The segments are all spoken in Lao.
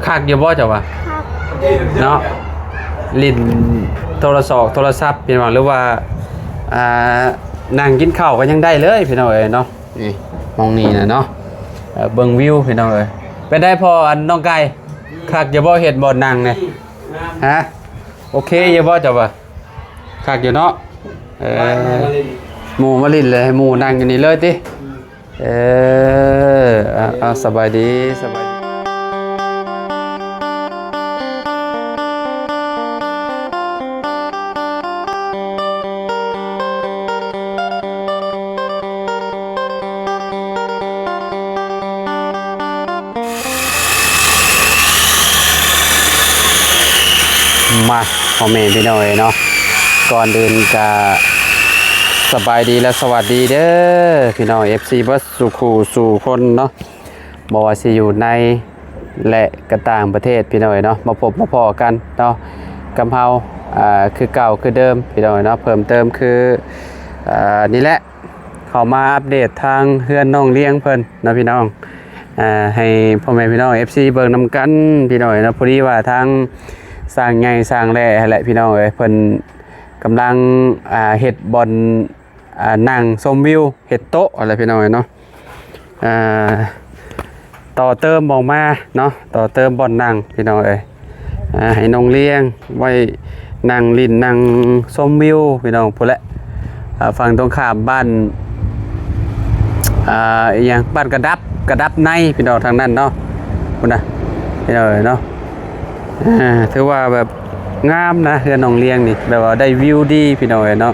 ຄັກຢູ່ບໍ່ເຈົ້າວ່າ? ຄັກ ເນາະ ຫຼິ້ນໂທລະສອກໂທລະສັບ ພີ່ນ້ອງ ຫຼືວ່າ ອ່າ ນັ່ງກິນເຂົ້າກໍຍັງໄດ້ເລີຍ ພີ່ນ້ອງເອີຍເນາະ. ນີ້ ຫ້ອງນີ້ນະເນາະ ເອີ ເບິ່ງວິວ ພີ່ນ້ອງເອີຍ. ເປັນໃດພໍ່ ອັນ ນ້ອງໄກ່ ຄັກຢູ່ບໍ່ ເຮັດບ່ອນນັ່ງນີ້? ຮະ ໂອເຄຢູ່ບໍ່ເຈົ້າວ່າ? ຄັກຢູ່ເນາະ ເອີ ໝູ່ມາຫຼິ້ນເລີຍ ໃຫ້ໝູ່ນັ່ງຢູ່ນີ້ເລີຍຕິ? ເອີ ເອົາ ເອົາ ສະບາຍດີ ສະບາຍດີ. ມາ ພໍ່ແມ່ພີ່ນ້ອງເອີຍເນາະ ກ່ອນອື່ນກະສະບາຍດີ ແລະ ສະຫວັດດີເດີ ພີ່ນ້ອງເອັຟຊີ ເບິດສູ່ຄູ່ສູ່ຄົນເນາະ ບໍ່ວ່າຊິຢູ່ໃນ ແລະ ກະຕ່າງປະເທດ ພີ່ນ້ອງເອີຍເນາະ ມາພົບມາພໍ້ກັນເນາະ ກັບເຮົາ ອ່າ ຄືເກົ່າຄືເດີມ ພີ່ນ້ອງເອີຍເນາະ. ເພີ່ມເຕີມຄື ອ່າ ນີ້ແຫຼະ ເຂົ້າມາອັບເດດທາງເຮືອນນ້ອງລຽງເພິ່ນເນາະ ພີ່ນ້ອງ ອ່າ ໃຫ້ພໍ່ແມ່ພີ່ນ້ອງເອັຟຊີເບິ່ງນຳກັນ ພີ່ນ້ອງເອີຍເນາະ. ພໍດີວ່າທາງຊ່າງໃຫຍ່ຊ່າງແຫຼຫັ້ນແຫຼະ ພີ່ນ້ອງເອີຍ ເພິ່ນກຳລັງ ອ່າ ເຮັດບ່ອນ ອ່າ ນັ່ງຊົມວິວ ເຮັດໂຕະຫັ້ນແຫຼະ ພີ່ນ້ອງເອີຍເນາະ. ອ່າ ຕໍ່ເຕີມອອກມາເນາະ ຕໍ່ເຕີມບ່ອນນັ່ງ ພີ່ນ້ອງເອີຍ ອ່າ ໃຫ້ນ້ອງລຽງໄວ້ນັ່ງຫຼິ້ນນັ່ງຊົມວິວ ພີ່ນ້ອງ ພຸ້ນແຫຼະ ອ່າ ຝັ່ງຕົງຂ້າມບ້ານ ອ່າ ອີຫຍັງ ບ້ານກະດັບ ກະດັບໃນ ພີ່ນ້ອງ ທາງນັ້ນເນາະ ພຸ້ນນະ ພີ່ນ້ອງເອີຍເນາະ. ອ່າ ຖືວ່າແບບງາມນະ ເຮືອນນ້ອງລຽງນີ້ ແບບວ່າໄດ້ວິວດີ ພີ່ນ້ອງເອີຍເນາະ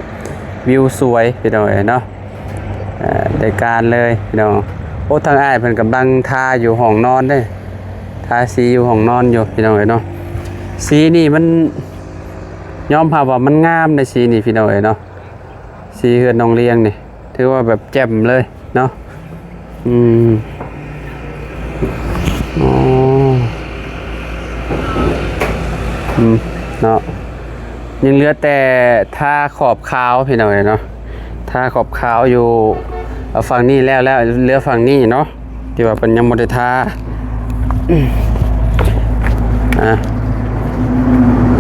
ວິວສວຍ ພີ່ນ້ອງເອີຍເນາະ. ເອີ ໄດ້ການເລີຍພີ່ນ້ອງ. ໂອ້ ທາງອ້າຍເພິ່ນກຳລັງທາຢູ່ຫ້ອງນອນເດ້ ທາສີຢູ່ຫ້ອງນອນຢູ່ພີ່ນ້ອງເອີຍເນາະ. ສີນີ້ມັນ ຍອມຮັບວ່າມັນງາມໃນສີນີ້ພີ່ນ້ອງເອີຍເນາະ. ສີເຮືອນນ້ອງລຽງນີ້ ຖືວ່າແບບແຈ່ມເລີຍເນາະ. ອືມ ອໍ ອືມ ເນາະ ຍັງເຫຼືອແຕ່ທາຂອບຂາວພີ່ນ້ອງເອີຍເນາະ. ທາຂອບຂາວຢູ່ ເອົາ ຝັ່ງນີ້ແລ້ວ ແລ້ວເຫຼືອຝັ່ງນີ້ເນາະ ທີ່ວ່າເພິ່ນຍັງບໍ່ໄດ້ທາ ອ່າ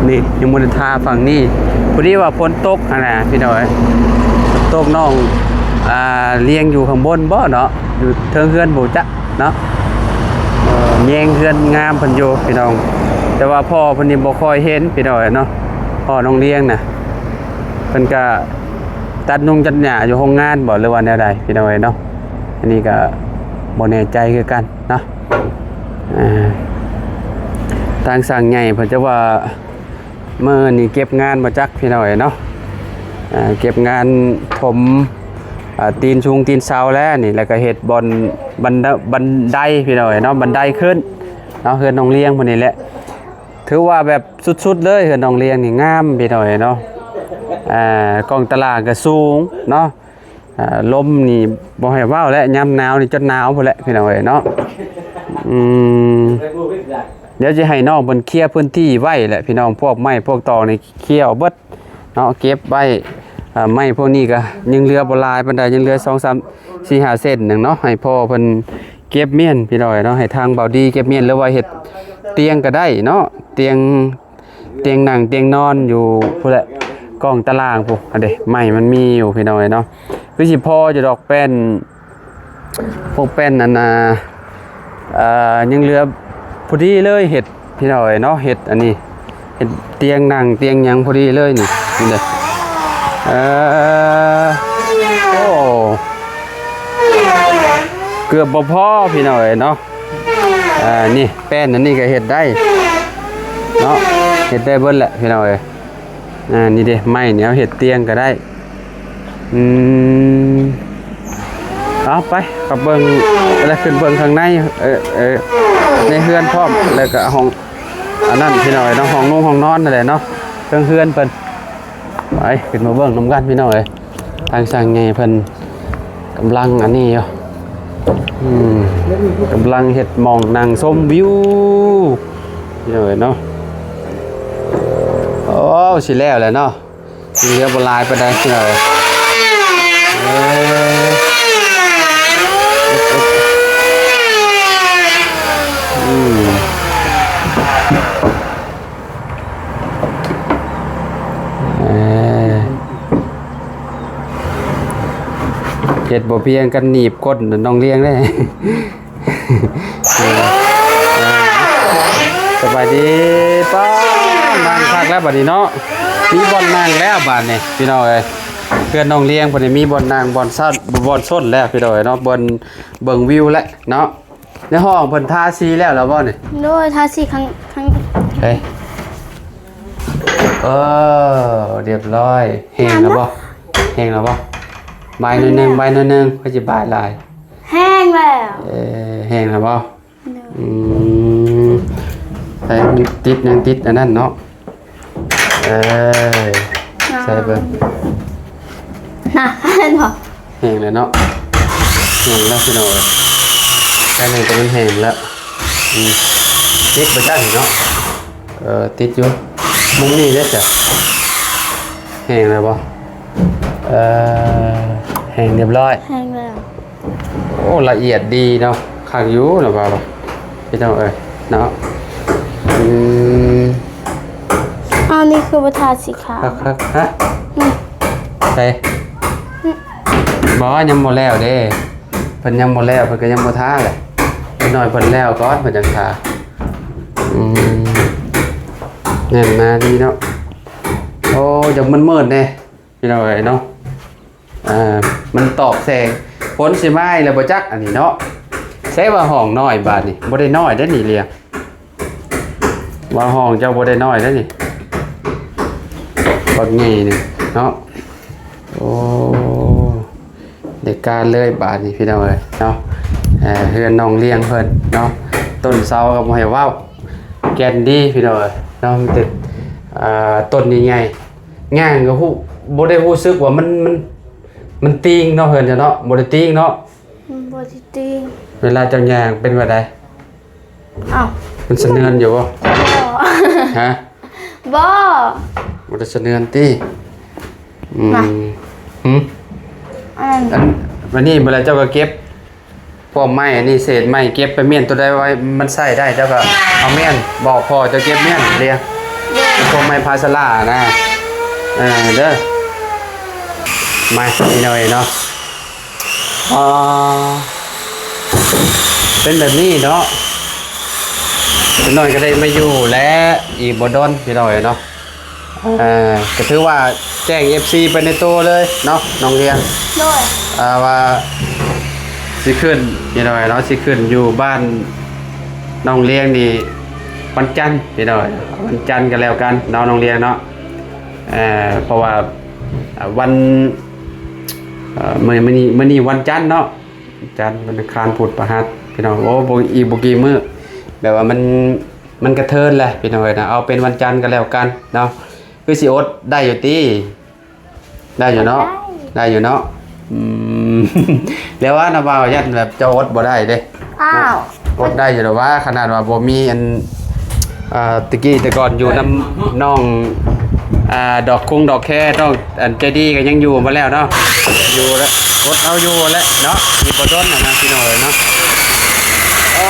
ນີ້ຍັງບໍ່ໄດ້ທາຝັ່ງນີ້. ພໍດີວ່າຝົນຕົກຫັ້ນນະພີ່ນ້ອງເອີຍ ຝົນຕົກ ນ້ອງ ອ່າ ລຽງຢູ່ຂ້າງບົນບໍ່ເນາະ ຢູ່ເທິງເຮືອນບໍ່ຈັກເນາະ. ເອີ ແຍງເຮືອນງາມເພິ່ນຢູ່ພີ່ນ້ອງ ແຕ່ວ່າພໍ່ເພິ່ນນີ້ບໍ່ຄ່ອຍເຫັນພີ່ນ້ອງເອີຍເນາະ. ພໍ່ນ້ອງລຽງນະ ເພິ່ນກະຕັດນຸງຕັດຫຍ້າຢູ່ໂຮງງານບໍ່ ຫຼືວ່າແນວໃດພີ່ນ້ອງເອີຍເນາະ. ອັນນີ້ກະບໍ່ແນ່ໃຈຄືກັນເນາະ. ອ່າ ທາງຊ່າງໃຫຍ່ເພິ່ນຈະວ່າ ມື້ນີ້ເກັບງານບໍ່ຈັກພີ່ນ້ອງເອີຍເນາະ. ອ່າ ເກັບງານຖົມ ອ່າ ຕີນຊຸງຕີນເສົາແລ້ວນີ້ ແລ້ວກະເຮັດບ່ອນບັນ ບັນໄດພີ່ນ້ອງເອີຍເນາະ ບັນໄດຂຶ້ນເນາະ. ເຮືອນນ້ອງລຽງພຸ້ນນີ້ແຫຼະ ຖືວ່າແບບສຸດໆເລີຍ ເຮືອນນ້ອງລຽງນີ້ງາມພີ່ນ້ອງເອີຍເນາະ. ອ່າ ກ້ອງຕາລ່າງກະສູງເນາະ. ອ່າ ລົມນີ້ບໍ່ໃຫ້ເວົ້າແຫຼະ ຍາມໜາວນີ້ຈົນໜາວພຸ້ນແຫຼະພີ່ນ້ອງເອີຍເນາະ. ອືມ ດຽວຊິໃຫ້ນ້ອງເພິ່ນເຄຍພື້ນທີ່ໄວ້ແຫຼະພີ່ນ້ອງ ພວກໄມ້ພວກຕອກນີ້ເຄຍອອກເບິດເນາະ ເກັບໄວ້. ອ່າ ໄມ້ພວກນີ້ກະຍັງເຫຼືອບໍ່ຫຼາຍປານໃດ ຍັງເຫຼືອສອງສາມສີ່ຫ້າເສັ້ນໜຶ່ງເນາະ ໃຫ້ພໍ່ເພິ່ນເກັບມ້ຽນພີ່ນ້ອງເນາະ. ໃຫ້ທາງບ່າວດີເກັບມ້ຽນ ຫຼືວ່າເຮັດຕຽງກະໄດ້ເນາະ ຕຽງ ຕຽງນັ່ງຕຽງນອນຢູ່ພຸ້ນແຫຼະ. ກ້ອງຕາລ່າງພຸ້ນ ອັນເດ ໄມ້ມັນມີຢູ່ພີ່ນ້ອງເອີຍເນາະ. ຄືຊິພໍຢູ່ດອກ ແປ້ນ ພວກແປ້ນອັນນ່າ ເອີ ຍັງເຫຼືອພໍດີເລີຍ ເຮັດພີ່ນ້ອງເອີຍເນາະ ເຮັດອັນນີ້ ເຮັດຕຽງນັ່ງຕຽງຫຍັງພໍດີເລີຍນີ້ ນີ້ເດ້. ເອີ ໂອ້ ເກືອບບໍ່ພໍພີ່ນ້ອງເອີຍເນາະ. ອ່າ ນີ້ແປ້ນອັນນີ້ກະເຮັດໄດ້ເນາະ ເຮັດໄດ້ເບິດແຫຼະພີ່ນ້ອງເອີຍ. ອ່າ ນີ້ເດ້ ໄມ້ນີ້ເອົາເຮັດຕຽງກະໄດ້. ອືມ ເອົາໄປ ເຂົ້າເບິ່ງ ແລ້ວຂຶ້ນເບິ່ງຂ້າງໃນ ເອີ ເອີ ໃນເຮືອນພ້ອມ ແລ້ວກະຫ້ອງ ອັນນັ້ນພີ່ນ້ອງເອີຍເນາະ ຫ້ອງນຸ່ງຫ້ອງນອນຫັ້ນແຫຼະເນາະ ເທິງເຮືອນເພິ່ນ. ໄປ ຂຶ້ນມາເບິ່ງນຳກັນພີ່ນ້ອງເອີຍ. ທາງຊ່າງໃຫຍ່ເພິ່ນກຳລັງອັນນີ້ຢູ່ ອືມ ກຳລັງເຮັດໝ່ອງນັ່ງຊົມວິວພີ່ນ້ອງເອີຍເນາະ. ໂອ້ ຊິແລ້ວແລ້ວເນາະ ຍັງເຫຼືອບໍ່ຫຼາຍປານໃດພີ່ນ້ອງເອີຍ. ເອີ ອືມ ເຮັດບໍ່ພຽງກັນໜີບກົ້ນນ້ອງລຽງເດ້. ສະບາຍດີປ້າ. ນັ່ງຄັກແລ້ວບາດນີ້ເນາະ ມີບ່ອນນັ່ງແລ້ວບາດນີ້ພີ່ນ້ອງເອີຍ. ເພື່ອນນ້ອງລຽງເພິ່ນນີ້ມີບ່ອນນັ່ງ ບ່ອນຊາ ບ່ອນຊົນແລ້ວພີ່ນ້ອງເອີຍເນາະ. ບ່ອນເບິ່ງວິວແລ້ວເນາະ. ໃນຫ້ອງເພິ່ນທາສີແລ້ວລະບໍ່ນີ້? ໂດຍ ທາສີຂ້າງ ຂ້າງ ເອີ ຮຽບຮ້ອຍ. ແຫ້ງລະບໍ່? ແຫ້ງລະບໍ່? ບາຍໜ້ອຍໜຶ່ງ ບາຍໜ້ອຍໜຶ່ງ ຂ້ອຍຊິບາຍຫຼາຍ. ແຫ້ງແລ້ວ. ເອີ ແຫ້ງລະບໍ່? ໂດຍ. ອືມ ໃສ່ ຕິດ ຍັງຕິດອັນນັ້ນເນາະ. ເອີ ໃສ່ເບິ່ງ ນະ ເຫັນບໍ່? ແຫ້ງແລ້ວເນາະ ແຫ້ງແລ້ວພີ່ນ້ອງເອີຍ. ໃສ່ແມ່ນແຕ່ມັນແຫ້ງແລ້ວ. ອືມ ຕິດບໍ່ຈັກເນາະ. ເອີ ຕິດຢູ່. ມຸມນີ້ເດ້ຈະ ແຫ້ງແລ້ວບໍ່? ເອີ ແຫ້ງຮຽບຮ້ອຍ. ແຫ້ງແລ້ວ. ໂອ້ ລະອຽດດີເນາະ. ຄັກຢູ່ເນາະ ວ່າບໍ່ ພີ່ນ້ອງເອີຍເນາະ. ອືມ ອ້າວ ນີ້ຄືບໍ່ທາສີຂາວ? ຄັກໆ. ຮະ? ອືມ ໃສ? ອືມ ບໍ່ ຍັງບໍ່ແລ້ວເດ້. ເພິ່ນຍັງບໍ່ແລ້ວ ເພິ່ນກໍຍັງບໍ່ທາແຫຼະ. ຈັກໜ້ອຍເພິ່ນແລ້ວກ່ອນ ເພິ່ນຈັ່ງທາ. ອືມ ແໜ້ນໜາດີເນາະ. ໂອ້ ຢາກມືດໆແດ່ ພີ່ນ້ອງເອີຍເນາະ. ອ່າ ມັນຕອບແສງ ຝົນຊິມາອີກແລ້ວບໍ່ຈັກ ອັນນີ້ເນາະ. ໃສວ່າຫ້ອງນ້ອຍບາດນີ້ ບໍ່ໄດ້ນ້ອຍເດ້ນີ້ ລຽງ ວ່າຫ້ອງເຈົ້າບໍ່ໄດ້ນ້ອຍເດ້ນີ້ ບັກໃຫຍ່ນີ້ເນາະ. ໂອ້ ໄດ້ການເລີຍບາດນີ້ ພີ່ນ້ອງເອີຍເນາະ. ເອີ ເຮືອນນ້ອງລຽງເພິ່ນເນາະ ຕົ້ນເສົາກໍບໍ່ໃຫ້ເວົ້າ ແກ່ນດີ ພີ່ນ້ອງເອີຍເນາະ. ມີແຕ່ ອ່າ ຕົ້ນໃຫຍ່ໆ ຍ່າງກໍຮູ້ ບໍ່ໄດ້ຮູ້ສຶກວ່າມັນ ມັນ ມັນຕີງເນາະ ເຮືອນເຈົ້າເນາະ. ບໍ່ໄດ້ຕີງເນາະ. ອືມ ບໍ່ໄດ້ຕີງ. ເວລາເຈົ້າຍ່າງເປັນແບບໃດ? ອ້າວ ມັນສະເໜືອນຢູ່ບໍ່? ບໍ່ ຮະ? ບໍ່ ບໍ່ໄດ້ສະເໜືອນຕິ? ອືມ ຫຶ? ອັນ ອັນ ບັດນີ້ເວລາເຈົ້າກໍເກັບ ພວກໄມ້ອັນນີ້ ເສດໄມ້ ເກັບໄປມ້ຽນຕົວໃດໄວ້ມັນໃຊ້ໄດ້ ເຈົ້າກໍເອົາມ້ຽນ ບອກພໍ່ເຈົ້າເກັບມ້ຽນເດ. ໂດຍ. ພວກໄມ້ພາສະຫຼານະ ເອີ ເດີ ມາ ນີ້ໜ້ອຍເນາະ. ອໍ ເປັນແບບນີ້ເນາະ. ຈັກໜ້ອຍກໍໄດ້ມາຢູ່ແຫຼະ ອີກບໍ່ດົນ ພີ່ນ້ອງເອີຍເນາະ. ເອີ ກໍຖືວ່າແຈ້ງເອັຟຊີໄປໃນໂຕເລີຍເນາະ ນ້ອງລຽງ. ໂດຍ. ອ່າ ວ່າຊິຂຶ້ນ ພີ່ນ້ອງເນາະ ຊິຂຶ້ນຢູ່ບ້ານນ້ອງລຽງນີ້ວັນຈັນ ພີ່ນ້ອງ ວັນຈັນກໍແລ້ວກັນເນາະ ນ້ອງລຽງເນາະ. ເອີ ເພາະວ່າ ອ່າ ວັນ ເອີ ມື້ ມື້ນີ້ ມື້ນີ້ວັນຈັນເນາະ ຈັນ ວັນອັງຄານ ພຸດ ພະຫັດ ພີ່ນ້ອງ. ໂອ້ ບໍ່ ອີກບໍ່ກີ່ມື້ ແບບວ່າມັນ ມັນກະເທີນແຫຼະ ພີ່ນ້ອງເອີຍນະ. ເອົາເປັນວັນຈັນກໍແລ້ວກັນເນາະ. ຄືຊິອົດໄດ້ຢູ່ຕິ? ໄດ້ຢູ່ເນາະ ໄດ້ ໄດ້ຢູ່ເນາະ. ອືມ ແລ້ວວ່ານະບ່າວ ຢ້ານແບບເຈົ້າອົດບໍ່ໄດ້ເດ້. ອ້າວ ອົດໄດ້ຢູ່ດອກວ່າ ຂະໜາດວ່າບໍ່ມີອັນ ອ່າ ຕະກີ້ແຕ່ກ່ອນຢູ່ນຳນ້ອງ ອ່າ ດອກຄຸງດອກແຄ ນ້ອງ ອັນໃຈດີກໍຍັງຢູ່ມາແລ້ວເນາະ ຢູ່ແລ້ວ ອົດເອົາຢູ່ແຫຼະເນາະ ອີກບໍ່ດົນນະ ພີ່ນ້ອງເອີຍເນາະ. ໂອ້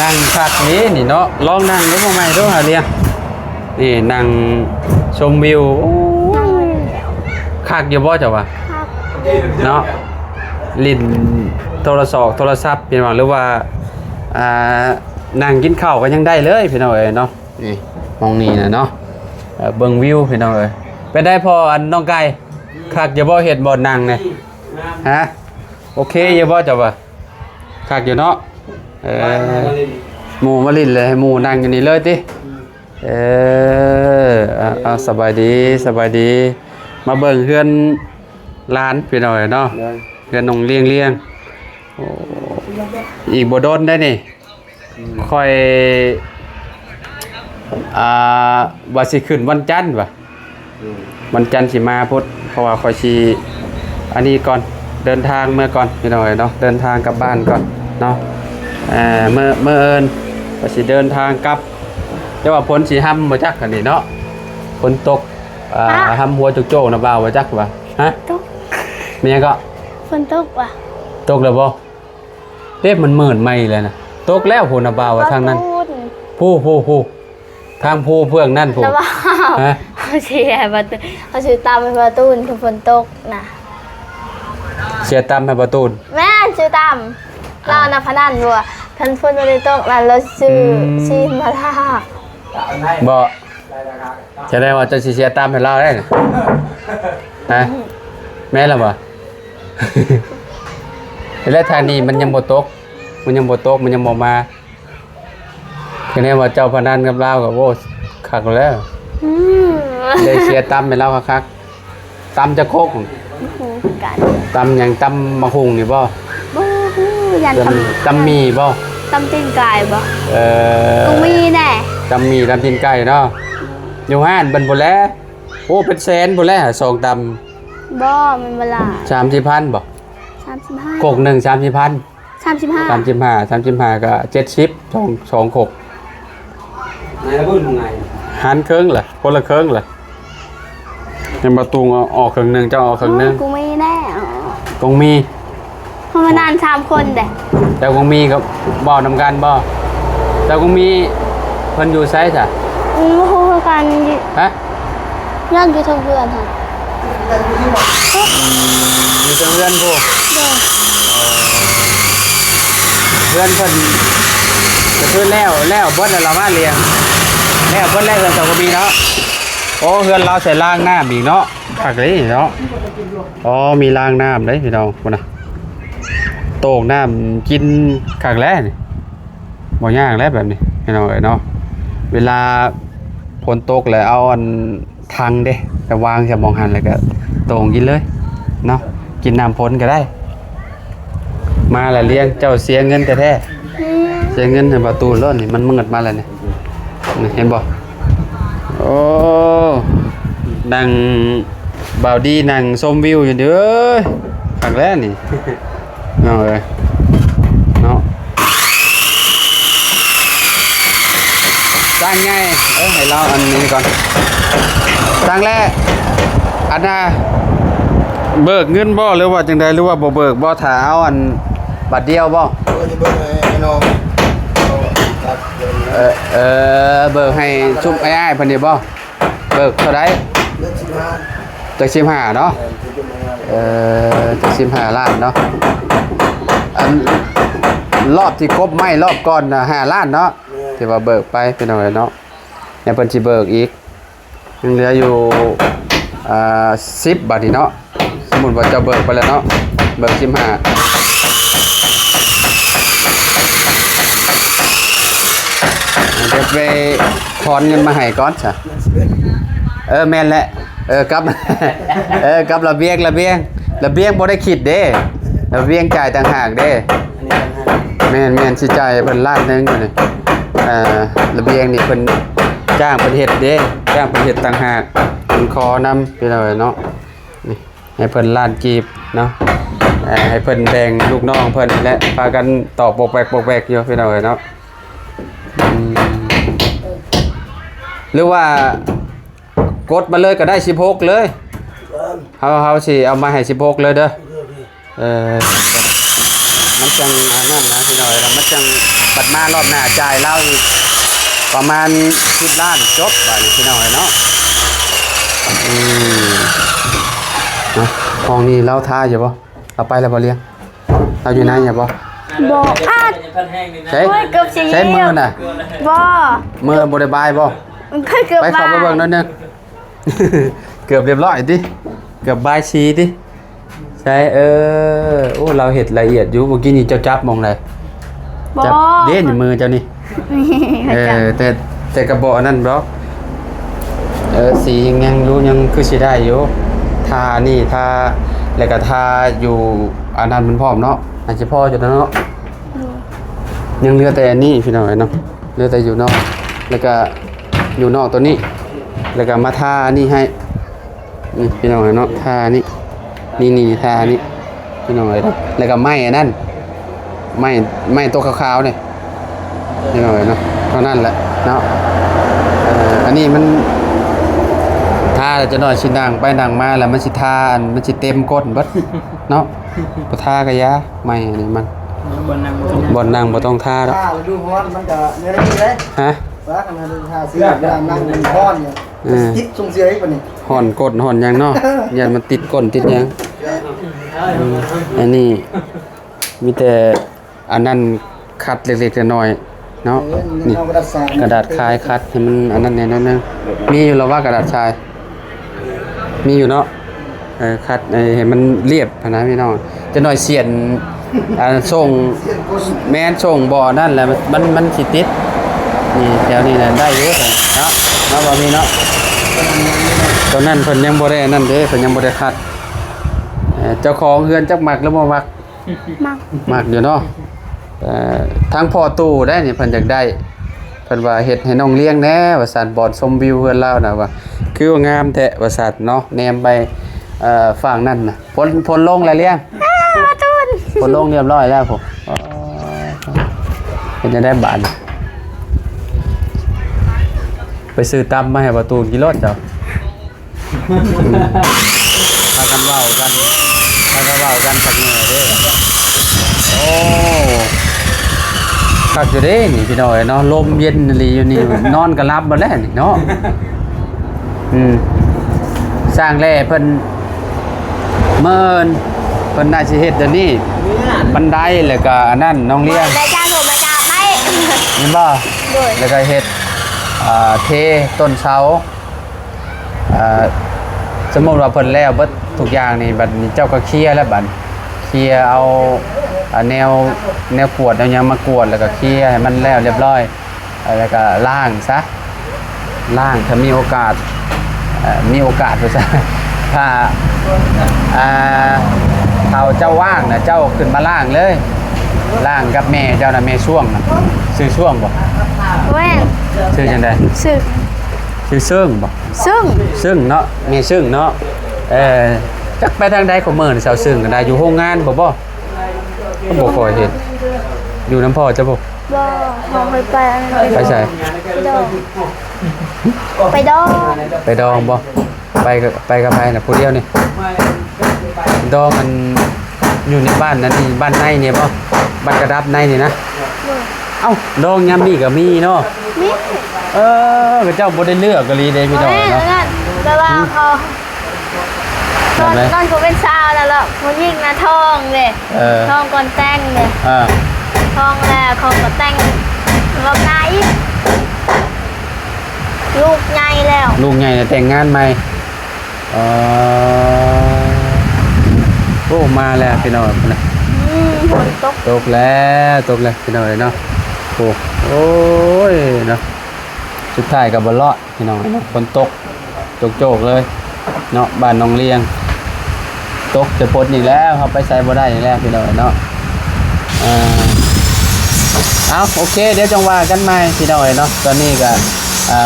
ນັ່ງຄັກເດ້ນີ້ເນາະ ລອງນັ່ງເບິ່ງໃໝ່ດູຫາລຽງ ນີ້ນັ່ງຊົມວິວ. ໂອ້ຍ ຄັກຢູ່ບໍ່ເຈົ້າວ່າ? ຄັກເນາະ ຫຼິ້ນໂທລະສອກໂທລະສັບເປັນຫຍັງ ຫຼືວ່າ ອ່າ ນັ່ງກິນເຂົ້າກໍຍັງໄດ້ເລີຍ ພີ່ນ້ອງເອີຍເນາະ. ນີ້ ຫ້ອງນີ້ນະເນາະ ເບິ່ງວິວ ພີ່ນ້ອງເອີຍ. ເປັນໃດພໍ່ ອັນ ນ້ອງໄກ່ ຄັກຢູ່ບໍ່ ເຮັດບ່ອນນັ່ງນີ້? ຮະ ໂອເຄຢູ່ບໍ່ເຈົ້າວ່າ? ຄັກຢູ່ເນາະ. ເອີ ໝູ່ມາຫຼິ້ນເລີຍ ໃຫ້ໝູ່ນັ່ງຢູ່ນີ້ເລີຍຕິ? ເອີ ເອົາ ສະບາຍດີ ສະບາຍດີ. ມາເບິ່ງເຮືອນຫຼານ ພີ່ນ້ອງເອີຍເນາະ ເຮືອນນ້ອງລຽງໆ. ໂອ້ ອີກບໍ່ດົນໄດ໋ນີ້. ຂ້ອຍ ອ່າ ວ່າຊິຂຶ້ນວັນຈັນວ່າ ວັນຈັນຊິມາພຸດ ເພາະວ່າຂ້ອຍຊິອັນນີ້ກ່ອນ ເດີນທາງເມືອກ່ອນ ພີ່ນ້ອງເອີຍເນາະ ເດີນທາງກັບບ້ານກ່ອນເນາະ. ເອີ ມື້ ມື້ອື່ນຂ້ອຍຊິເດີນທາງກັບ ແຕ່ວ່າຝົນຊິຮຳບໍ່ຈັກອັນນີ້ເນາະ ຝົນຕົກ ອ່າ ຮຳຫົວໂຈກໆນະບ່າວ ບໍ່ຈັກວ່າ ຮະ ຕົກ ແມ່ນຫຍັງເກາະ? ຝົນຕົກວ່າ ຕົກແລ້ວບໍ່? ເດ້ ມັນມືດໃໝ່ແລ້ວນະ ຕົກແລ້ວພຸ້ນນະບ່າວວ່າທາງນັ້ນ ພູ ພູ ພູ ທາງພູເບື້ອງນັ້ນພຸ້ນ. ຮະ ເຮົາຊິໃຫ້ປະຕູ ເຮົາຊິຕາມໄປປະຕູ ຄືຝົນຕົກນະ. ເສຍຕຳໃຫ້ບໍ່ຕູນ. ແມ່ນ ຊື້ຕຳ. ລາວນະພະນັນວ່າ ຄັນຝົນບໍ່ໄດ້ຕົກນັ້ນ ລາວຊື້ ອືມ ຊີ້ນມາລາບ. ບໍ່ ສະແດງວ່າເຈົ້າຊິເສຍຕຳໃຫ້ລາວໄດ້ນະ. ຮະ ແມ່ນລະບໍ່? ແລະທາງນີ້ມັນຍັງບໍ່ຕົກ ມັນຍັງບໍ່ຕົກ ມັນຍັງບໍ່ມາ. ຄະແນນວ່າເຈົ້າພະນັນກັບລາວກໍ ໂອ້ ຄັກແລ້ວ. ອືມ ໄດ້ເສຍຕຳໃຫ້ລາວຄັກໆ. ຕຳຈັກຄົກ? ໂອ້ໂຫ ຕຳຫຍັງ? ຕຳໝາກຫຸ່ງນີ້ບໍ່? ບໍ່ຮູ້. ຢ້ານຕຳ ຕຳໝີ່ບໍ່? ຕຳຕີນໄກ່ບໍ່? ເອີ ກໍມີແດ່. ຕຳໝີ່ ຕຳຕີນໄກ່ເນາະ. ຢູ່ຮ້ານເພິ່ນພຸ້ນແຫຼະ. ໂອ້ ເປັນແສນພຸ້ນແຫຼະ ສອງຕຳ. ບໍ່ ມັນບໍ່ຫຼາຍ. ສາມສິບພັນບໍ່? ສາມສິບຫ້າ. ຄົກໜຶ່ງສາມສິບພັນ. ສາມສິບຫ້າ ສາມສິບຫ້າ ສາມສິບຫ້າກໍເຈັດສິບ ສອງ ສອງຄົກ. ໃນລະເບີດໄງ ຫັນເຄິ່ງລະ ຄົນລະເຄິ່ງລະ. ເຫັນບໍ່ ຕຸງເອົາອອກເຄິ່ງໜຶ່ງ ເຈົ້າເອົາເຄິ່ງໜຶ່ງ. ໂອ້ຍ ກູມີແນ່ ກົງມີ ເຮົາມານານສາມຄົນເດ້. ເຈົ້າກົງມີກໍເວົ້ານຳກັນບໍ່? ເຈົ້າກົງມີເພິ່ນຢູ່ໃສຊະ? ອືມ ບໍ່ຮູ້ຄືກັນ. ຮະ? ນອນຢູ່ເທິງເຮືອນຫັ້ນ. ອືມ ຢູ່ເທິງເຮືອນພຸ້ນ. ໂດຍ. ເອີ ເຮືອນເພິ່ນກໍຄືແລ້ວ ແລ້ວເບິດແລ້ວລະມາລ້ຽງ ແລ້ວເບິດແລ້ວເຮືອນເຈົ້າກໍມີເນາະ. ໂອ້ ເຮືອນລາວໃສ່ລາງນ້ຳອີກເນາະ ຄັກເລີຍເນາະ. ອໍ ມີລາງນ້ຳເດ້ພີ່ນ້ອງ ພຸ້ນນະ ໂຕ່ງນ້ຳກິນ ຄັກແລ້ວນີ້. ບໍ່ຍາກແລ້ວແບບນີ້ພີ່ນ້ອງເອີຍເນາະ. ເວລາຝົນຕົກແລ້ວເອົາອັນຖັງເດ້ ໄປວາງໃສ່ໝ່ອງຫັ້ນ ແລ້ວກໍໂຕ່ງກິນເລີຍເນາະ ກິນນ້ຳຝົນກໍໄດ້. ມາລະລ້ຽງ ເຈົ້າເສຍເງິນແທ້ໆ. ອືມ ເສຍເງິນໃຫ້ປະຕູໂລດນີ້ ມັນມືດມາແລ້ວນີ້ ນີ້ເຫັນບໍ່? ໂອ້ ນັ່ງ ບ່າວດີນັ່ງຊົມວິວຢູ່ເດີ. ຄັກແລ້ວນີ້ ນ້ອງເອີຍເນາະ. ຊ່າງໃຫຍ່ ເອີ ໃຫ້ລາວອັນນີ້ກ່ອນ. ຊ່າງແລ ອັນນ່າ ເບີກເງິນບໍ່ ຫຼືວ່າຈັ່ງໃດ ຫຼືວ່າບໍ່ເບີກບໍ່? ຖ້າເອົາອັນບາດດຽວບໍ່? ເອີ ຊິເບີກໃຫ້ນ້ອງ. ເອີ ເອີ ເບີກໃຫ້ຊຸມອ້າຍໆເພິ່ນນີ້ບໍ່? ເບີກເທົ່າໃດ? ເບີກສິບຫ້າ ຈັກສິບຫ້າເນາະ. ເອີ ຈັກສິບຫ້າລ້ານເນາະ. ອັນລອບທີ່ກົບໄມ້ລອບກ່ອນນະ ຫ້າລ້ານເນາະ ທີ່ວ່າເບີກໄປພີ່ນ້ອງເອີຍເນາະ. ແລ້ວເພິ່ນຊິເບີກອີກ ຍັງເຫຼືອຢູ່ ອ່າ ສິບບາດນີ້ເນາະ. ສົມມຸດວ່າເຈົ້າເບີກໄປແລ້ວເນາະ ເບີກສິບຫ້າ ດຽວໄປຖອນເງິນມາໃຫ້ກ່ອນຊະ. ເອີ ແມ່ນແຫຼະ ເອີ ກັບ ເອີ ກັບລະບຽງ ລະບຽງ ລະບຽງບໍ່ໄດ້ຄິດເດ້ ລະບຽງຈ່າຍຕ່າງຫາກເດ້. ແມ່ນໆ ຊິຈ່າຍໃຫ້ເພິ່ນລ້ານໜຶ່ງ. ລະບຽງນີ້ເພິ່ນຈ້າງເພິ່ນເຮັດເດ້ ຈ້າງເພິ່ນເຮັດຕ່າງຫາກ ເພິ່ນຂໍນຳພີ່ນ້ອງເອີຍເນາະ. ນີ້ ໃຫ້ເພິ່ນລ້ານກີບເນາະ ໃຫ້ເພິ່ນແບ່ງລູກນ້ອງເພິ່ນແຫຼະ ພາກັນຕອບປອກແປກປອກແປກຢູ່ພີ່ນ້ອງເອີຍເນາະ. ອືມ ຫຼືວ່າກົດມາເລີຍກໍໄດ້ ສິບຫົກເລີຍ. ເຮົາ ເຮົາຊິເອົາມາໃຫ້ສິບຫົກເລີຍເດີ. ເອີ ມັນຈັ່ງອັນນັ້ນນະພີ່ນ້ອງເອີຍເນາະ ມັນຈັ່ງບັດມາລອບໜ້າຈ່າຍລາວອີກປະມານສິບລ້ານ ຈົບບາດນີ້ພີ່ນ້ອງເອີຍເນາະ. ອືມ ເນາະ ຫ້ອງນີ້ລາວທາຢູ່ບໍ່? ລາວໄປແລ້ວບໍ່ ລ້ຽງ? ລາວຢູ່ໃນຢູ່ບໍ່? ບໍ່ ອາດ ໃສ ໂອ້ຍ ເກືອບຊິ ໃສມືນະ? ບໍ່ ມືບໍ່ໄດ້ບາຍບໍ່? ເກືອບ ໄປເຂົ້າໄປເບິ່ງໜ້ອຍໜຶ່ງ. ເກືອບຮຽບຮ້ອຍຕິ ເກືອບບາຍສີຕິ. ໃສ ເອີ ໂອ້ ລາວເຮັດລະອຽດຢູ່. ມື້ກີ້ນີ້ເຈົ້າຈັບໝ່ອງໃດ? ບໍ່ ຈັບເດ້ນີ້ ມືເຈົ້ານີ້. ເອີ ແຕ່ ແຕ່ກະບໍ່ອັນນັ້ນດອກ. ເອີ ສີຍັງ ຍັງຮູ້ ຍັງຄືຊິໄດ້ຢູ່. ທານີ້ ທາ ແລ້ວກະທາຢູ່ອັນນັ້ນມັນພ້ອມເນາະ ອາດຊິພໍຢູ່ແລ້ວເນາະ. ຍັງເຫຼືອແຕ່ອັນນີ້ພີ່ນ້ອງເອີຍເນາະ ເຫຼືອແຕ່ຢູ່ນອກ ແລ້ວກະຢູ່ນອກໂຕນີ້ ແລ້ວກະມາທາອັນນີ້ໃຫ້ ນີ້ພີ່ນ້ອງເອີຍເນາະ. ທາອັນນີ້ ນີ້ໆ ທາອັນນີ້ພີ່ນ້ອງເອີຍເນາະ. ແລ້ວກະໄມ້ອັນນັ້ນ ໄມ້ ໄມ້ໂຕຂາວໆນີ້ພີ່ນ້ອງເອີຍເນາະ. ເທົ່ານັ້ນແຫຼະເນາະ. ເອີ ອັນນີ້ມັນທາແລ້ວ ຈັກໜ້ອຍຊິນັ່ງໄປນັ່ງມາ ແລ້ວມັນຊິທາ ອັນ ມັນຊິເຕັມກົ້ນເບິດເນາະ. ບໍ່ທາກະຢ່າ ໄມ້ອັນນີ້ມັນ ບ່ອນນັ່ງບໍ່ຕ້ອງ ບ່ອນນັ່ງບໍ່ຕ້ອງທາດອກ. ຖ້າລະດູຮ້ອນມັນກະແນວນີ້ເດ້. ຮະ? ວ່າຄັນລະດູທາເສື້ອ ເວລານັ່ງມັນຮ້ອນນີ້ ເອີ ຕິດຊົງເສື້ອອີກບາດນີ້ ຮ້ອນກົ້ນຮ້ອນຫຍັງເນາະ. ຢ້ານມັນຕິດກົ້ນຕິດຫຍັງ. ອືມ ອັນນີ້ມີແຕ່ອັນນັ້ນຂັດເລັກໆນ້ອຍໆເນາະ. ເອີ ນີ້ ເອົາກະດາດຊາຍ ກະດາດຄາຍຂັດໃຫ້ມັນອັນນັ້ນແດ່ໜ້ອຍໜຶ່ງ. ມີຢູ່ລະວ່າກະດາດຊາຍ? ມີຢູ່ເນາະ. ເອີ ຂັດໃຫ້ ໃຫ້ມັນລຽບຫັ້ນນະພີ່ນ້ອງ. ຈັກໜ້ອຍສຽນ ອ່າ ສົ່ງ ແມ່ນ ສົ່ງບໍ່ນັ້ນແຫຼະ ມັນ ມັນຊິຕິດ. ນີ້ແຖວນີ້ນະໄດ້ຢູ່ຊັ້ນເນາະ ເນາະ ບໍ່ມີເນາະ. ໂຕນັ້ນເພິ່ນຍັງບໍ່ໄດ້ອັນນັ້ນເດ້ ເພິ່ນຍັງບໍ່ໄດ້ຂັດ. ເອີ ເຈົ້າຂອງເຮືອນຈັກມັກຫຼືບໍ່ມັກ? ມັກ ມັກຢູ່ເນາະ. ເອີ ທາງພໍ່ຕູ້ໄດ໋ນີ້ເພິ່ນຢາກໄດ້ ເພິ່ນວ່າເຮັດໃຫ້ນ້ອງລ້ຽງແດ່ວ່າຊັ້ນ ບ່ອນຊົມວິວເຮືອນລາວນະວ່າ ຄືວ່າງາມແທ້ວ່າຊັ້ນເນາະ. ແນມໄປ ເອີ ຝັ່ງນັ້ນນະ ຝົນ ຝົນລົງແລ້ວລ້ຽງ ອ້າ ປະຕູນ ຝົນລົງຮຽບຮ້ອຍແລ້ວພຸ້ນ. ອໍ ເປັນຈັ່ງໃດບາດນີ້? ໄປຊື້ຕຳມາໃຫ້ປະຕູນກິນໂລດເຈົ້າ. ອືມ ພາກັນເວົ້າກັນ ພາກັນເວົ້າກັນຄັກແນ່ເດີ. ໂອ້ ຄັກຢູ່ເດ້ນີ້ພີ່ນ້ອງເອີຍເນາະ ລົມເຢັນອີ່ຫຼີຢູ່ນີ້ ນອນກໍຫຼັບໝົດແລ້ວນີ້ເນາະ. ອືມ ຊ່າງແຫຼ້ເພິ່ນ ເມີນ ເພິ່ນໜ້າຊິເຮັດອັນນີ້ ບັນໄດ ແລ້ວກໍອັນນັ້ນນ້ອງລ້ຽງ ແລ້ວຈານຜົມມາຈາບໃຫ້ ແມ່ນບໍ່? ໂດຍ ແລ້ວກໍເຮັດ ອ່າ ເທຕົ້ນເສົາ. ອ່າ ສົມມຸດວ່າເພິ່ນແລ້ວເບິດທຸກຢ່າງນີ້ ບັດນີ້ເຈົ້າກໍເຄຍແລ້ວ ບັດເຄຍເອົາ ອ່າ ແນວ ແນວກວດແນວຫຍັງມາກວດ ແລ້ວກໍເຄຍໃຫ້ມັນແລ້ວຮຽບຮ້ອຍ ແລ້ວກໍລ້າງຊະ ລ້າງ ຖ້າມີໂອກາດ ເອີ ມີໂອກາດວ່າຊັ້ນ ຖ້າ ອ່າ ຖ້າເຈົ້າວ່າງນະ ເຈົ້າຂຶ້ນມາລ້າງເລີຍ ລ້າງກັບແມ່ເຈົ້ານະ ແມ່ຊ່ວງນະ ຊື່ຊ່ວງບໍ່? ແມ່ນ ຊື່ຈັ່ງໃດ? ຊື່ ຊື່ເຊິ່ງບໍ່? ເຊິ່ງ ເຊິ່ງເນາະ ແມ່ເຊິ່ງເນາະ. ເອີ ຈັກໄປທາງໃດຂອງເມືອງນີ້ ສາວເຊິ່ງກໍໄດ້ ຢູ່ໂຮງງານບໍ່? ບໍ່ ບໍ່ຄ່ອຍເຫັນ ຢູ່ນຳພໍ່ເຈົ້າບໍ່? ບໍ່ ບໍ່ເຄີຍໄປ. ໄປໃສ? ໄປດອງ ໄປດອງ ໄປດອງບໍ່? ໄປກັບ ໄປກັບໃຜນະ ຜູ້ດຽວນີ້? ດອງອັນ ຢູ່ໃນບ້ານນັ້ນນີ້ ບ້ານໃນນີ້ບໍ່? ບ້ານກະດັບໃນນີ້ນະ? ໂດຍ ເອົ້າ ດອງຍາມນີ້ກໍມີເນາະ? ມີ ເອີ ເຂົາເຈົ້າບໍ່ໄດ້ເລືອກອີ່ຫຼີເດ້ພີ່ນ້ອງເນາະ. ແບບວ່າເຂົາ ຕອນ ຕອນເຂົາເປັນສາວນັ້ນລະ ຜູ້ຍິງນະທ້ອງເດ້ ເອີ ທ້ອງກ່ອນແຕ່ງເດ້ ເອີ ທ້ອງແລ້ວເຂົາກໍແຕ່ງລອບໜ້າອີກ ລູກໃຫຍ່ແລ້ວ ລູກໃຫຍ່ແລ້ວແຕ່ງງານໃໝ່. ອໍ ໂອ້ ມາແລ້ວພີ່ນ້ອງເອີຍ ພຸ້ນນະ ອືມ ຝົນຕົກ ຕົກແລ້ວ ຕົກແລ້ວພີ່ນ້ອງເອີຍເນາະ. ໂອ້ ໂອ້ຍເນາະ ສຸດທ້າຍກໍບໍ່ລອດພີ່ນ້ອງເອີຍເນາະ ຝົນຕົກໂຈກໆເລີຍເນາະ ບ້ານໜອງລຽງ ຕົກແຕ່ຝົນນີ້ແລ້ວ ເຮົາໄປໃສບໍ່ໄດ້ນີ້ແລ້ວພີ່ນ້ອງເອີຍເນາະ. ເອີ ເອົາ ໂອເຄ ດຽວຈັ່ງວ່າກັນໃໝ່ພີ່ນ້ອງເອີຍເນາະ. ຕອນນີ້ກໍ ເອີ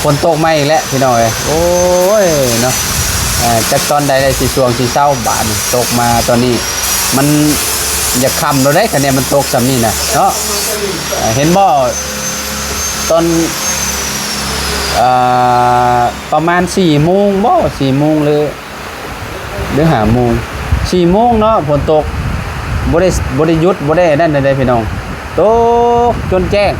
ຝົນຕົກມາອີກແລ້ວພີ່ນ້ອງເອີຍ ໂອ້ຍເນາະ. ເອີ ຈັກຕອນໃດໄດ້ຊິຊ່ວງຊິເຊົາບາດນີ້ ຕົກມາຕອນນີ້ ມັນຢາກຄ່ຳແລ້ວເດ້ ຄັນແມ່ນມັນຕົກຊ່ຳນີ້ນະເນາະ. ເອີ ເຫັນບໍ່ ຕອນ ເອີ ປະມານສີ່ໂມງບໍ່ ສີ່ໂມງ ຫຼື ຫຼືຫ້າໂມງ ສີ່ໂມງເນາະ ຝົນຕົກ ບໍ່ໄດ້ ບໍ່ໄດ້ຢຸດ ບໍ່ໄດ້ອັນນັ້ນເດ້ພີ່ນ້ອງ ຕົກຈົນແຈ້ງ.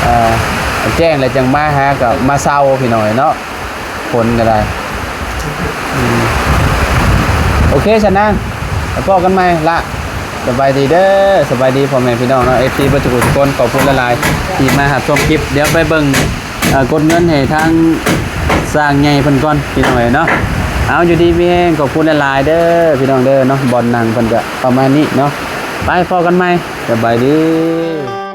ເອີ ແຈ້ງແລ້ວຈັ່ງມາຫາ ກໍມາເຊົາພີ່ນ້ອງເນາະ ຝົນກໍໄດ້. ອືມ ໂອເຄຊັ້ນນາງ ໄປພໍ້ກັນໃໝ່ລະ. ສະບາຍດີເດີ ສະບາຍດີພໍ່ແມ່ພີ່ນ້ອງເນາະ ເອັຟຊີ ເບິດທຸກຜູ້ທຸກຄົນ ຂອບຄຸນຫຼາຍໆທີ່ມາຮັບຊົມຄລິບ. ດຽວໄປເບິ່ງ ເອີ ກົດເງິນໃຫ້ທາງຊ່າງໃຫຍ່ເພິ່ນກ່ອນພີ່ນ້ອງເອີຍເນາະ. ເອົາ ຢູ່ດີມີແຮງ ຂອບຄຸນຫຼາຍໆເດີພີ່ນ້ອງເດີເນາະ. ບ່ອນນັ່ງເພິ່ນກະປະມານນີ້ເນາະ. ໄປພໍ້ກັນໃໝ່ ສະບາຍດີ.